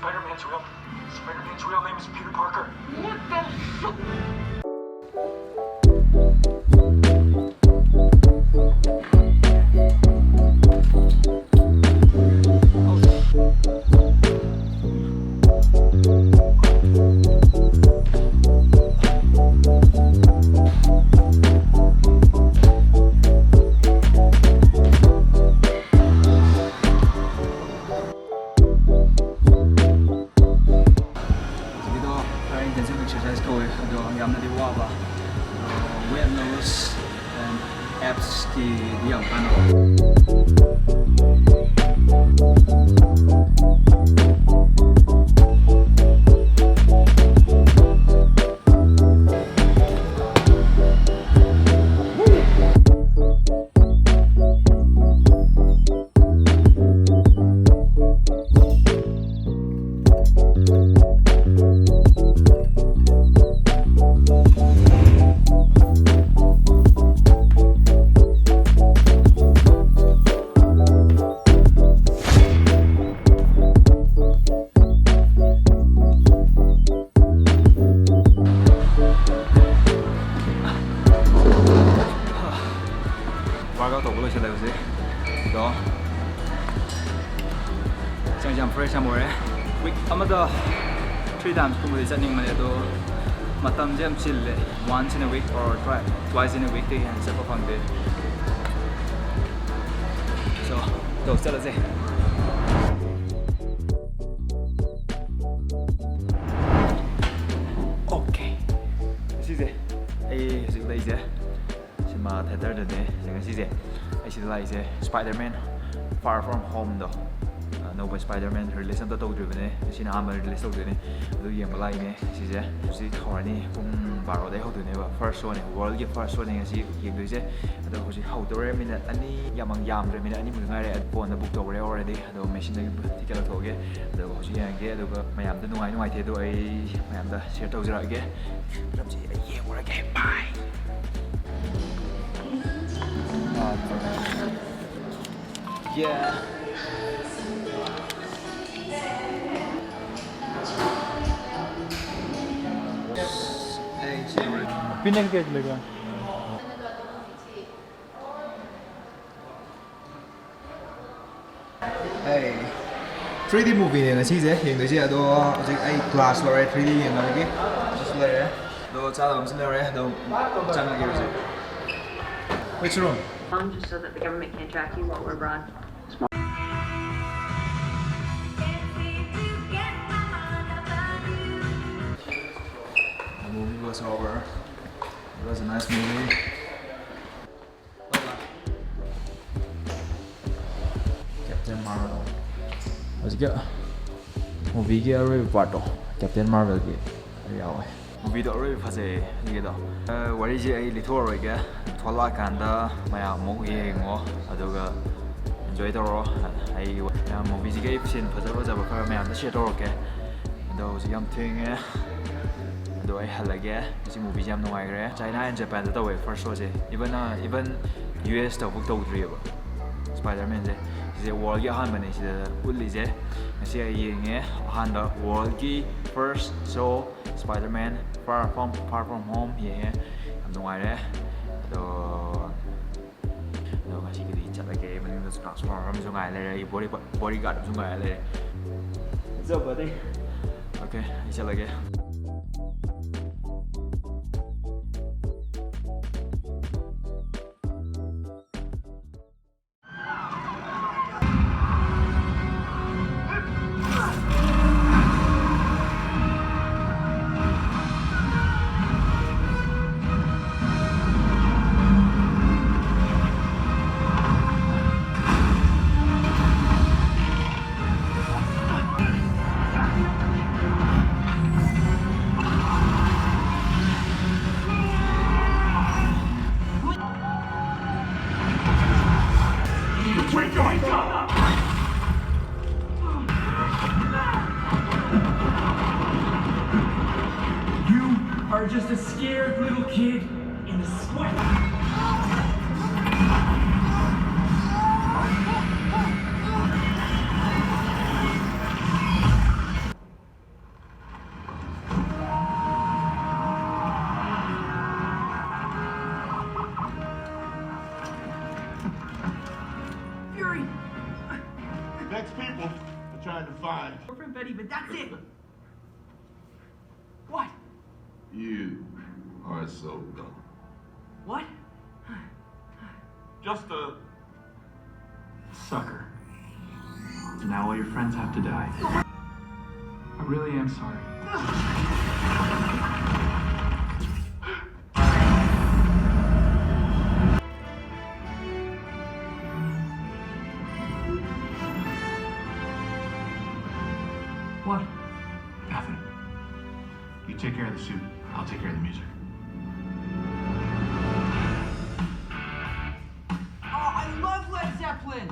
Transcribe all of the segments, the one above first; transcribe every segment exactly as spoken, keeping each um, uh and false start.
Spider-Man's real. Spider-Man's real name is Peter Parker. What the fuck? ꯍꯧꯖꯤꯛꯀꯤꯗꯣ ꯈꯔ intensive exercise ꯇꯧꯋꯦ, ꯑꯗꯣ ꯌꯥꯝꯅꯗꯤ ꯋꯥꯕ꯫ ꯑꯗꯣ weight loss and abs ꯀꯤꯗꯤ ꯌꯥꯝ ꯀꯥꯟꯅꯕ꯫ Workout ꯇꯧꯕ ꯂꯣꯏꯁꯤꯜꯂꯦ ꯍꯧꯖꯤꯛ꯫ ꯑꯗꯣ ꯍꯛꯆꯥꯡꯁꯦ ꯌꯥꯝ fresh ꯌꯥꯝ ꯑꯣꯏꯔꯦ꯫ Week ꯑꯃꯗ three times ꯀꯨꯝꯕꯗꯤ ꯆꯠꯅꯤꯡꯕꯅꯦ, ꯑꯗꯣ ꯃꯇꯝꯁꯦ ꯌꯥꯝ ꯆꯤꯜꯂꯦ꯫ Once in a week or twi-, twice in a week ꯇꯒꯤ ꯍꯦꯟꯅ ꯆꯠꯄ ꯐꯪꯗꯦ꯫ So, ꯑꯗꯣ ꯆꯠꯂꯁꯦ꯫ Okay꯫ ꯉꯁꯤꯁꯦ ꯑꯩ ꯍꯧꯖꯤꯛ ꯂꯩꯁꯦ cinema theaterꯗꯅꯦ꯫ ꯉꯁꯤꯁꯦ ꯑꯩ ꯁꯤꯗ ꯂꯥꯛꯏꯁꯦ Spider-Man Far From Homeꯗꯣ, ꯑꯅꯧꯕ Spider-Man release ꯑꯝꯇ ꯇꯧꯗ꯭ꯔꯤꯕꯅꯦ, ꯉꯁꯤꯅ ꯑꯍꯥꯟꯕ release ꯇꯧꯗꯣꯏꯅꯦ꯫ ꯑꯗꯨ ꯌꯦꯡꯕ ꯂꯥꯛꯏꯅꯦ꯫ ꯁꯤꯁꯦ ꯍꯧꯖꯤꯛ ꯍꯧꯔꯅꯤ, ꯄꯨꯡ ꯕꯥꯔꯣꯗꯩ ꯍꯧꯗꯣꯏꯅꯦꯕ꯫ First showꯅꯦ, worldꯒꯤ first showꯅꯦ ꯉꯁꯤ ꯌꯦꯡꯗꯣꯏꯁꯦ꯫ ꯑꯗꯣ ꯍꯧꯖꯤꯛ ꯍꯧꯗꯧꯔꯦ, minute ꯑꯅꯤ ꯌꯥꯝ ꯌꯥꯝꯗ꯭ꯔꯦ, minute ꯑꯅꯤꯃꯨꯛꯇ ꯉꯥꯏꯔꯦ꯫ ꯐꯣꯟꯗ book ꯇꯧꯈ꯭ꯔꯦ already꯫ ꯑꯗꯣ ꯃꯦꯁꯤꯟꯗꯒꯤ ticket ꯂꯧꯊꯣꯛꯑꯒꯦ, ꯑꯗꯨꯒ ꯍꯧꯖꯤꯛ ꯌꯦꯡꯉꯒꯦ꯫ ꯑꯗꯨꯒ ꯃꯌꯥꯝꯗ ꯅꯨꯡꯉꯥꯏ ꯅꯨꯡꯉꯥꯏꯇꯦ ꯑꯗꯣ ꯑꯩ ꯃꯌꯥꯝꯗ share ꯇꯧꯖꯔꯛꯑꯒꯦ꯫ ꯐꯤꯂꯝꯁꯤ ꯑꯩ ꯌꯦꯡꯉꯨꯔꯒꯦ꯫ Bye꯫ Yeah꯫ ꯄꯤꯅꯦꯛꯁ ꯀꯌꯥꯒꯤ ꯂꯩꯕ? Hey. Three D movieꯅꯦ ꯉꯁꯤꯁꯦ ꯌꯦꯡꯗꯣꯏꯁꯦ꯫ ꯑꯗꯣ ꯍꯧꯖꯤꯛ ꯑꯩ ꯀ꯭ꯂꯥꯁ ꯂꯣꯏꯔꯦ, three D ꯌꯦꯡꯅꯕꯒꯤ꯫ ꯑꯗꯨꯁꯨ ꯂꯩꯔꯦ꯫ ꯑꯗꯣ ꯆꯥꯅꯕ ꯑꯃꯁꯨ ꯂꯩꯔꯦ꯫ ꯑꯗꯣ ꯆꯪꯉꯒꯦ ꯍꯧꯖꯤꯛ꯫ Which room? Just so that the government can't track you while we're abroad. The movie was over. It was a nice movie. Captain Marvel. ꯍꯧꯖꯤꯛꯀꯤ movieꯒꯤ ꯑꯔꯣꯏꯕ partꯇꯣ Captain Marvelꯒꯤ ꯌꯥꯎꯋꯦ꯫ Movieꯗꯣ ꯑꯔꯣꯏꯕ ꯐꯖꯩꯌꯦ ꯍꯧꯖꯤꯛꯀꯤꯗꯣ꯫ ꯑ, ꯋꯥꯔꯤꯁꯦ ꯑꯩ ꯂꯤꯊꯣꯛꯑꯔꯣꯏꯒꯦ꯫ ꯊꯣꯛꯂꯛꯑꯀꯥꯟꯗ ꯃꯌꯥꯝ ꯑꯃꯨꯛ ꯌꯦꯡꯉꯣ, ꯑꯗꯨꯒ enjoy ꯇꯧꯔꯣ꯫ ꯑꯩ movieꯁꯤꯒꯤ ꯑꯩ scene ꯐꯖ ꯐꯖꯕ ꯈꯔ ꯃꯌꯥꯝꯗ share ꯇꯧꯔꯛꯀꯦ꯫ ꯑꯗꯣ ꯍꯧꯖꯤꯛ ꯌꯥꯝ ꯊꯦꯡꯉꯦ꯫ ꯑꯗꯣ ꯑꯩ ꯍꯜꯂꯒꯦ꯫ ꯉꯁꯤ movieꯁꯦ ꯌꯥꯝ ꯅꯨꯡꯉꯥꯏꯈ꯭ꯔꯦ꯫ China and Japanꯗ ꯇꯧꯋꯦ first showꯁꯦ꯫ Even, uh, even USꯇ book ꯇꯧꯗ꯭ꯔꯤꯑꯕ Spider-Manꯁꯦ꯫ ꯁꯤꯁꯦ worldꯒꯤ ꯑꯍꯥꯟꯕꯅꯦ ꯁꯤꯗ ꯎꯠꯂꯤꯁꯦ꯫ ꯉꯁꯤ ꯑꯩ ꯌꯦꯡꯉꯦ ꯑꯍꯥꯟꯕ worldꯒꯤ first show Spider-Man Far From, Far From Home ꯌꯦꯡꯉꯦ꯫ ꯌꯥꯝ ꯅꯨꯡꯉꯥꯏꯔꯦ꯫ ꯑꯗꯣ, ꯑꯗꯣ ꯉꯁꯤꯒꯤꯗꯤ ꯆꯠꯂꯒꯦ꯫ ꯃꯅꯤꯡꯗꯁꯨ transformer ꯑꯃꯁꯨ ꯉꯥꯏ ꯂꯩꯔꯦ꯫ ꯑꯩ body, bodyguard ꯑꯃꯁꯨ ꯉꯥꯏ ꯂꯩꯔꯦ꯫ What's up, buddy? Okay, ꯑꯩ ꯆꯠꯂꯒꯦ꯫ We're going down! You are just a scared little kid in a sweat. Girlfriend Betty, but that's it. What? You are so dumb. What? Just a Sucker. Now all your friends have to die. I really am sorry. What? Nothing. You take care of the suit. I'll take care of the music. Oh, I love Led Zeppelin.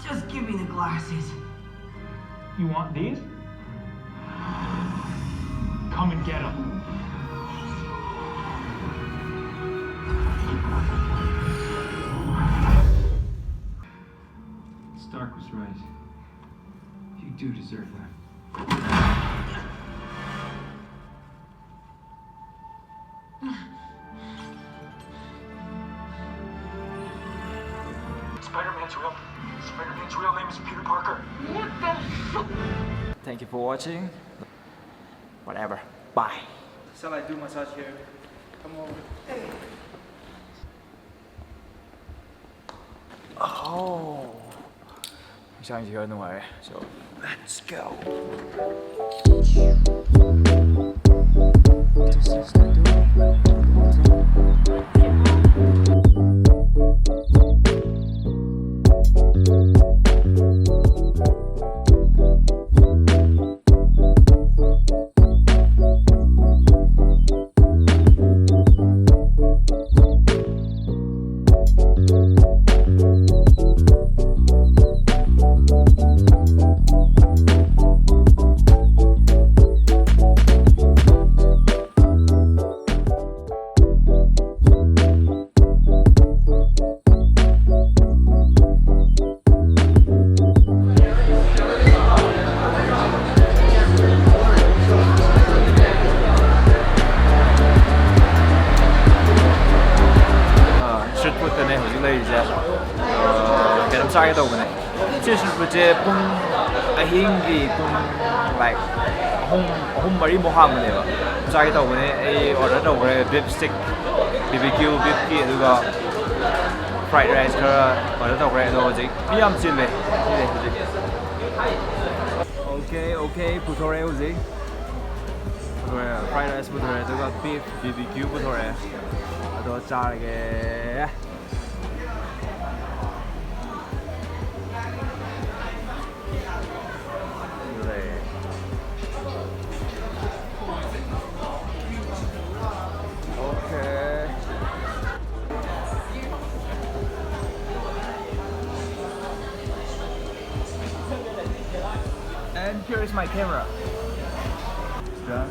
Just give me the glasses. You want these? Come and get them. Stark was right. You do deserve that. Spider-Man's real. Spider-Man's real name is Peter Parker. Thank you for watching. Whatever. Bye. Shall I do massage here? Come over. Oh. ꯍꯛꯆꯥꯡꯁꯤ ꯈꯔ ꯅꯨꯡꯉꯥꯏꯔꯦ. So, let's go. This is the door. ꯀꯩꯅꯣꯝ ꯆꯥꯒꯦ ꯇꯧꯕꯅꯦ꯫ ꯁꯤ ꯁꯨꯠꯄꯨꯠꯁꯦ ꯄꯨꯡ, ꯑꯍꯤꯡꯒꯤ ꯄꯨꯡ, ꯂꯥꯏꯛ, ꯑꯍꯨꯝ, ꯑꯍꯨꯝ ꯃꯔꯤꯃꯨꯛ ꯍꯥꯡꯕꯅꯦꯕ꯫ ꯆꯥꯒꯦ ꯇꯧꯕꯅꯦ꯫ ꯑꯩ ꯑꯣꯔꯗꯔ ꯇꯧꯈ꯭ꯔꯦ, beef stick, B B Q ꯕꯤꯞꯀꯤ, ꯑꯗꯨꯒ ꯐ꯭ꯔꯥꯏꯗ ꯔꯥꯏꯁ ꯈꯔ ꯑꯣꯔꯗꯔ ꯇꯧꯈ꯭ꯔꯦ꯫ ꯑꯗꯣ ꯍꯧꯖꯤꯛ ꯃꯤ ꯌꯥꯝ ꯆꯤꯜꯂꯦ, ꯆꯤꯜꯂꯦ ꯍꯧꯖꯤꯛ꯫ ꯑꯣꯀꯦ, ꯑꯣꯀꯦ, ꯄꯨꯊꯣꯔꯛꯑꯦ ꯍꯧꯖꯤꯛ꯫ ꯄꯨꯊꯣꯔꯛꯑꯦ, ꯐ꯭ꯔꯥꯏꯗ ꯔꯥꯏꯁ ꯄꯨꯊꯣꯔꯛꯑꯦ, ꯑꯗꯨꯒ ꯕꯤꯞ ꯕꯤ ꯕꯤ ꯀ꯭ꯌꯨ ꯄꯨꯊꯣꯔꯛꯑꯦ꯫ ꯑꯗꯣ ꯆꯥꯔꯒꯦ꯫ Okay. And here is my camera. Done.